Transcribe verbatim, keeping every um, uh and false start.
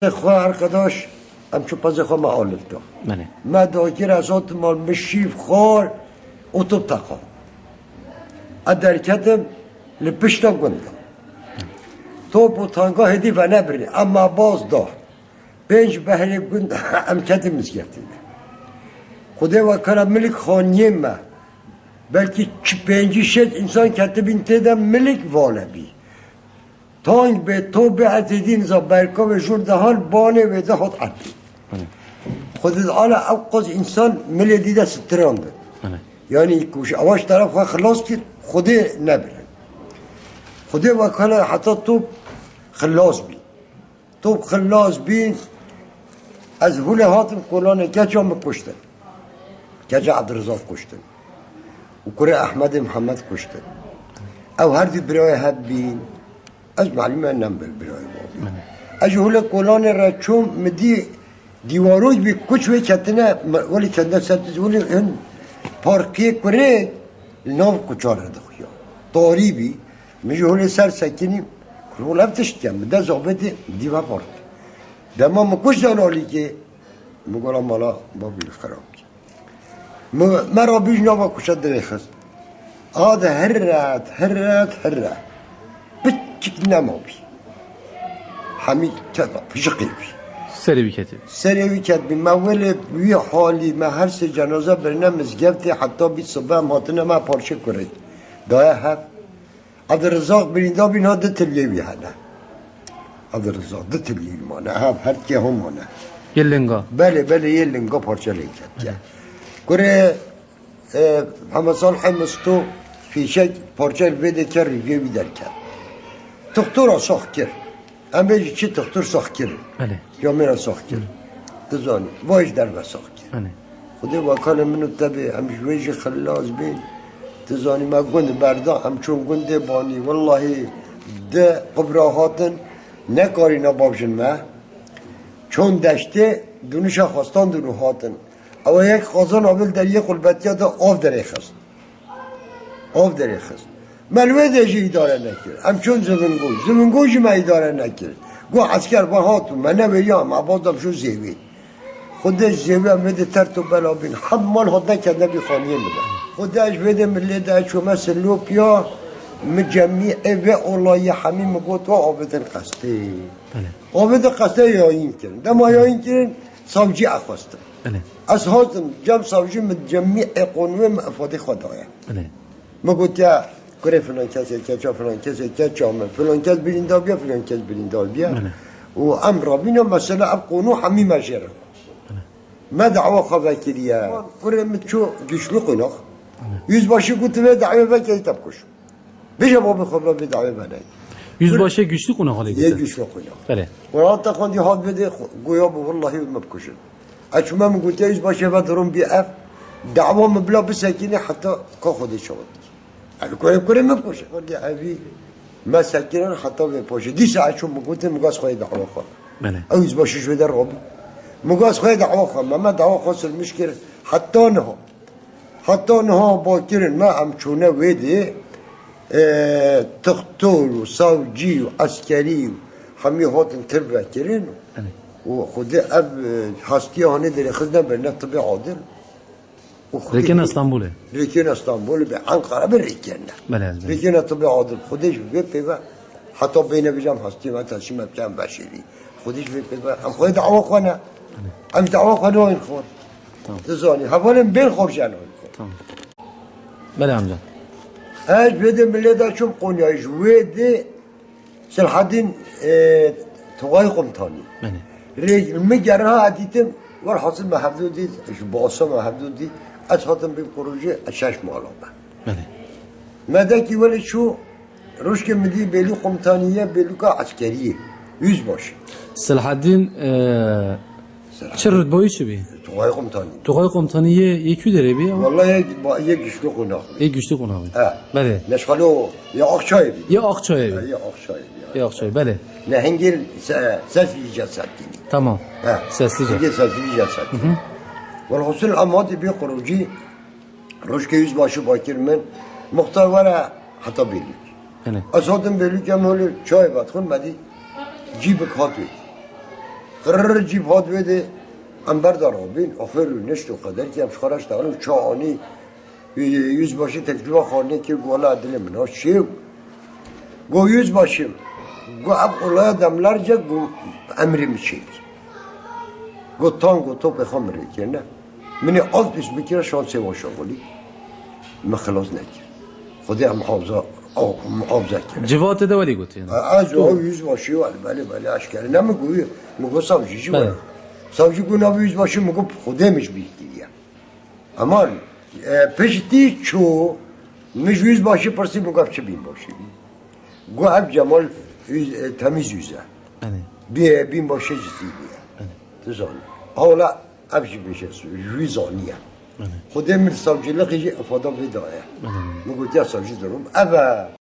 Xwe arkadaş, em çû pezê xwe me alifta. Belê. Me dagir ez hatim mal, min şîv xwar û top teqa. Ez derketim li pişta gund de. Top û tanga hêdî venebirî, em me baz da. Pênc behrê gund em ketin mizgeftê de. Xwedê wekala milik xaniyê me. Belkî çi pêncî şeş însan ketibîn tê de, milik vale bî. Tang bê, top bê, ez êdî niza berka ve jûr de hal banê wê de hat erdî. Hı. Xwedê ala ew qas însan milê dî de sitiran bin. Hı. Yanî ku ji ewa ji teref xwe xilas kir, Xwedê nebirin. Xwedê wekala heta top xilas bî. Top xilas bî, ez hûlê hatim kolanê keça min kuştin. Keça Ebdirizaq kuştin. Û kurê Ehmedê Mihemed kuştin. Ew her du birayê hev bîn. Ez malûm e nem bil birayê wan bî. Ez ji hûlê kolanê re çûm, min dî dîwarok bî, kuç wê ketine, me-, welî kende ser tiz, welî hin parkê kurê li nav kuça re dixuya. Tarî bî. Min ji holê ser sekinî, kul ev tişt ke, min dest avêtê dî ve part. Dema min kuşt dan alîkê, min gola mala babî li xirab bî. Min, me rabî ji nava kuşa dirêxist. A de hirret, hirret, hirret. Piçik nema bî. Hemî teva, piçiqê bî. Serê wî ketî. Serê wî ket bî. Me welê wî halî, me her sê cenaze birine mizgeftê, heta bî sibe em hatine me parçe kurê. Daye hev. Abdurrizaq birînda bî, niha du tiliyê wî hene. Abdurrizaq du tiliyê wî mane. Ha, her tikê ho mane. Yê linga. Belê, belê, yê linga parçe lê ketiye. Belê. Kurê, e, Hemesal Hemisto fîşek parçe li vê de ker, rîvê wî derket. Tuxtura sax kir. Em bêjî çi tixtur sax kirin. Belê. Camêra sax kir. Hı. Tu zanî. Vay ji derve sax kir. Belê. Xwedê wekalê min û te bê, em ji wê jî xilas bîn. Tu zanî me gund berda, em çûn gundê banî. Wellahî di qubra hatin, nekarîna bavjin me. Çûn deştê, dûnişa xwestan dûn û hatin. Ew yek qazan avil deriyê qulbetiya de av derêxist. Av derêxist. Me li wê de jî îdare nekir. Em çûn Zivingû. Zivingû jî me îdare nekir. Got esker ve hat û me newêriya, me baz da çû zêwê. Xwedê zêwê em vê de tert û bela bîn. Heb mal hat nekir nebî xaniyê min de. Xwedê ez vê de min lê de ez çûme Silopya, min cemî ê vê olayê hemî min got, "Wa avêtin qestê." Belê. Avêtin qestê yayîn kirin. Dema yayîn kirin, savcî exwestin. Belê. Ez hatim, cem savcî min cemî ê qonûyê min ifadê xwe daye. Belê. Min gotiye, kurê filan kesê, keça filan kesê, keça min, filan kes birîndar bûye, filan kes birîndar bûye. Belê. Û em rabîne mesela ev qonû hemî me jê re. Belê. Me dawa xwe vekiriye. Kurê min çû Güçlü Konak. Belê. Yüzbaşı gotiye vê dawê vekirî te bikuş. Bêje babê xwe ve vê dawê venê. Yüzbaşı Güçlü Konak halê Yê gotin. Güçlü Konak. Belê. Û hata xwendî hat vê de xwe-, goya bi wellahî me bikuşin. Ez çûme min gotiye yüzbaşê ve durum bî ev. Dawa min bila bisekîne heta ka Xwedê çawa dikî. Ev kurê kurê min bikuşe. Xwedê evî me sekirin heta vê paşê. Dîsa ez çûm min gotin min gaz xweyê dawa xwe. Belê. Ew yüzbaşı ji vê de rabû. Min gaz xweyê dawa xwe. Me me dawa xwe silmiş kir. Heta niha. Heta niha bakirin me em çûne wê dê, e, tixtor û savcî û eskerî û hemî hatin tir vekirin. Belê. Û Xwedê ev, e, hastiya hanê dirêxistine berine tibê adil. Û Xwedê Rêkêne Stenbolê. Rêkêne Stenbolê be Enqere be rêkêne. Belê, ez belê. Rêkêne tibê adil. Xwedê ji vê pê ve heta bêne bijam hastiyê me tesîme bikem beşêrî. Xwedê ji vê pê ve em xwedê dawa xwe ne. Em dawa xwe nayên xor. Tamam. Tu zanî. Hevalên bên xor jî nayên xor. Tamam. Belê amca. Ez ji vê de milê de çûm Qonyayê ji wê de Selhadîn, e, Tugay Komutanî. Belê. Rê, min geriha dîtim, werhasil me hevdû dît, ji basa me hevdû dît. Ez hatim bin kurujî, ez şeş mala me. Belê. Me dekî welê çû, Rojkê min dî bêlû komutanî ye, bêlûka eskerî ye. Yüzbaşı. Selahaddin, e, Selahaddin. Çi rutbayî çi bî? Tugay komutanî. Tugay komutanî yê, yê kû derê bî ya? Wallahî yê, yê Güçlü Konak bî. Yê Güçlü Konak bî. He. Belê. Neşxalo, yê Akçayê bî. Yê Akçayê bî. He, yê Akçayê bî. Yê Akçayê, belê. Nehengir se-, Seslice Serkînî. Tamam. He. Seslice. Nehengir Seslice Serkînî. Hı hı. Welhasil em hatî bê qurûcî. Rojkê yüzbaşı bakir min, muxtar were heta Bêlûk. Belê. Ez hatim Bêlûk em holê çayê vedixwin, me dî cîbik hat wê. Qirr cî vat wê de em berda rabîn, axir û neşt û qeder ki em ji xwe re ştexilin, çawa anî, yüzbaşî teklifa xwarinê kir, got, "Wela dilê min a şêw." Got, "Yüzbaşî, got, ev olaya demlerce, got, emrê min çêkir." Got, "Tank û topê xwe min rê kirine. Min ê alt üst bikira şansê wan şaxulî. Min xilas nekir. Xwedê em muhafaza, muhafaza kir." Civatê de welî gotî, ne? Ez o yüzbaşî û belê, belê, eşkere. Ne min got, min got, "Savcî jî were." Savcî got, "Navê yüzbaşî?" Min got, "Xwedê min ji bîr kiriye." Ama, e, piştî çû, min ji yüzbaşî pirsî, min got, "Çi bînbaşî bî?" Got, "Ev Cemal yüz, e, temiz yüz e. Bî, bînbaşî ji sî bûye." Tu zanî. Hewla ev jî bêje, ji wî zaniye. Xwedê min savcîlixê jî ifada vê daye. Min got, "Ya savcî durum ev e."